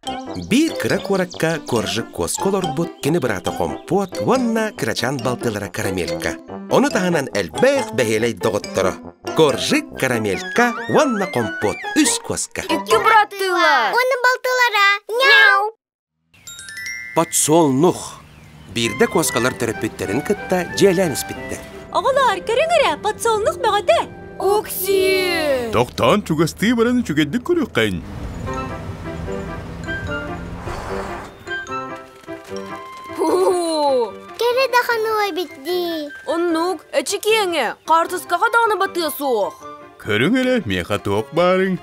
Биир кыра куоракка Коржик куоска олорбут кини быраата Хомпуот уонна кырачаан балтылара Карамелька. Ону таһынан элбэх бэһиэлэй доҕотторо Коржик, Карамелька уонна Хомпуот үс куоска. Икки быраттыылар. Уонна балтылара. Мяу! Подсолнух. Биирдэ куоскалар төрөппүттэрин кытта дьиэлээн испиттэр. Оҕолоор, көрүҥ эрэ, подсолнух бөҕөтө! Окси! Тохтоон чугастыы баран үчүгэйдик көрүөххэйин. Ху-ху! Кэрэ да ханыы эбит дии. Оннук, эчи киэҥэ, хаартыскаҕа даҕаны батыа суох. Көрүҥ эрэ, миэхэ туох баарыҥ?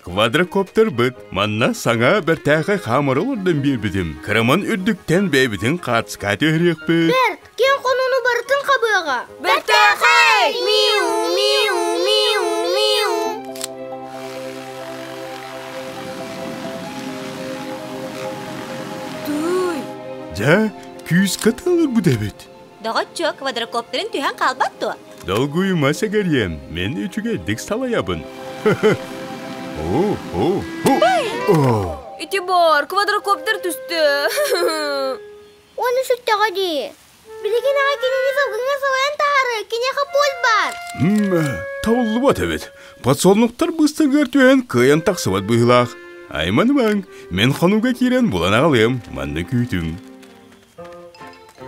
Квадрокоптербыт манна саҥа бэртээхэй хаамара олордон биэрбитим. Кыраман үрдүктэн бэйэбитин хаартыска түһэриэхпит. Бэрт, киэҥ хонууну барытын хабыаҕа. Бэртээхэй! Миу, миу, миу, миу. Тыый! Дьэ, күүскэ тыалырбыт эбит. Доҕоччуок, квадрокоптерын түһэн хаалбат дуо? Долгуйума сэгэриэм, мин үчүгэйдик салайабын. О, о, о! Ити бар, квадрокоптер түстэ. Оны сүттэҕэ дии. Билигин аҕа кинини салгыҥҥа салайан таһары, киниэхэ пульт баар. Табыллыбат эбит. Подсолнухтар быыстарыгар түһэн кыайан тахсыбат быһыылаах. Айманымаҥ, мин хонууга киирэн булан аҕалыам, манна күүтүҥ.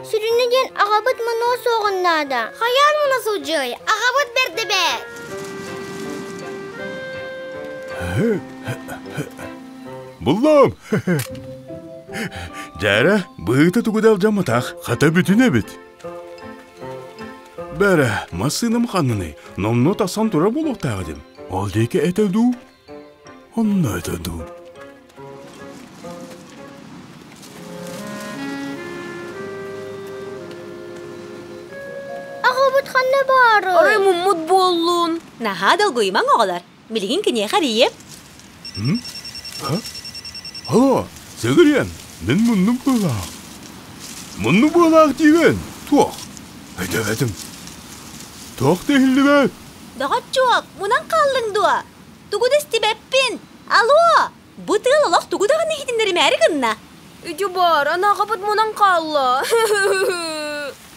Сүрүнэ диэн аҕабыт мунуо суоҕун наада. Хайаан муна сылдьыай? Аҕабыт бэрдэ бээт! Буллум! Дьээрэ, быһыыта тугу да алдьамматах, хата бүтүн эбит. Бэрэ, массыынам ханныный, номнуо тахсан турар буолуохтаах этим. Ол диэки этэ дуу? Онно этэ дуу? Аҕабыт ханна баарый? Арай муммут буоллун. Наһаа долгуйумаҥ оҕолор. Билигин киниэхэ эрийиэм. Алло, Сэгириэн, мин муннум быылаах. Муннум быылаах диибин. Туох? Өйдөөбөтүм. Туох да иһиллибэт. Доҕоччуок, мунан хааллыҥ дуо? Тугу да истибэппин. Алло! Бу тыал олох тугу даҕаны иһитиннэримээри гынна. Ити бар, аны аҕабыт мунан хаалла.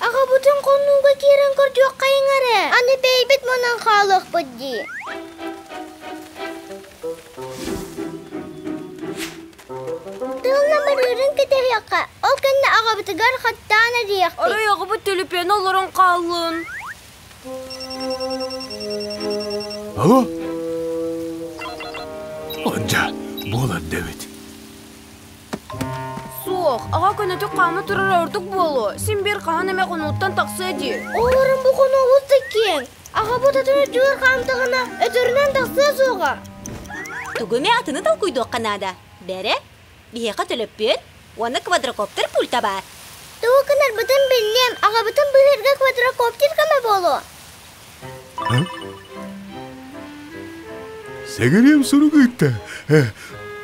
Аҕабытын хонууга киирэн көрдүөххэйиҥ эрэ. Аны бэйбит мунан хаалыахпыт дии. Тыална барыырын кэтэһиэххэ, ол кэннэ аҕабытыгар хаттаан эрийиэхпит. Арай аҕабыт төлөпүөнэ олорон хааллын. Алло? Онча, буолар дэбит. Суох, аҕа көнөтүк хаама турара ордук буолуо. Син биир хаһан эмэ хонууттан тахсыа дии. Олорун бу хонуубут да киэҥ. Аҕабыт атын өттүгэр хаамтаҕына, өтөрүнэн тахсыа суоҕа. Тугу эмэ атыны толкуйдуохха наада. Бэрэ, биһиэхэ төлөппүөн уонна квадрокоптер пульта баар. Тугу гынарбытын биллиэм, аҕабытын быыһыырга квадрокоптер көмө буолуо. Сэгириэм сурук ыытта.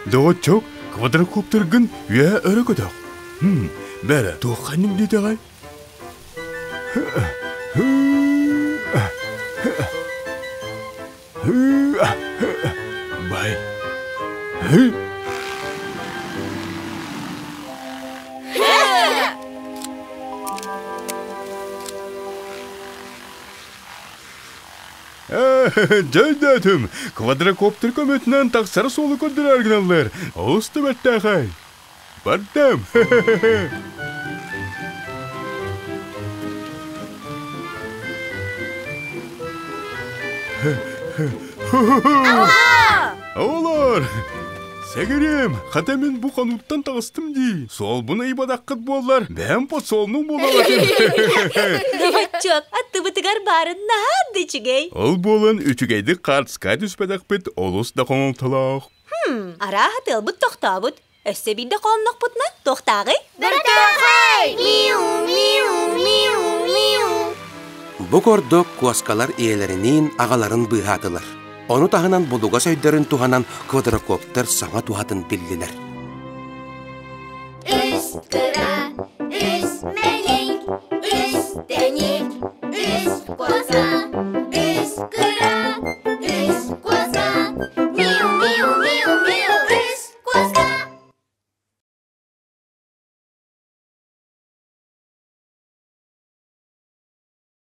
Доҕоччук, квадрокоптергын үөһэ өрө көтөх. Бэрэ, туохханнык диэтэҕэй? Бай. Дьэ, квадрокоптер көмөтүнэн тахсар суолу көрдөрөр гыналлар. Олус да бэртээхэй. Бардым. Оҕолор! Сэгэрим, хата мин бу хонууттан таҕыстым дии. Суолбун ыйбатаххыт буоллар, бэйэм подсолнух буолар этим. Доҕоччуок, аттыбытыгар баарын наһаа да үчүгэй. Ол буолан үчүгэйдик хаартыска түспэтэхпит олус да хомолтолоох. Арааһа тыалбыт тохтообут. Өссө биирдэ холоннохпутуна туохтааҕый? Бэртээхэй! Миу, миу, миу, миу. Бу курдук куоскалар ийэлэриниин аҕаларын быыһаатылар. Ону таһынан булугас өйдөрүн туһанан квадрокоптер саҥа туһатын биллилэр. Үс кыра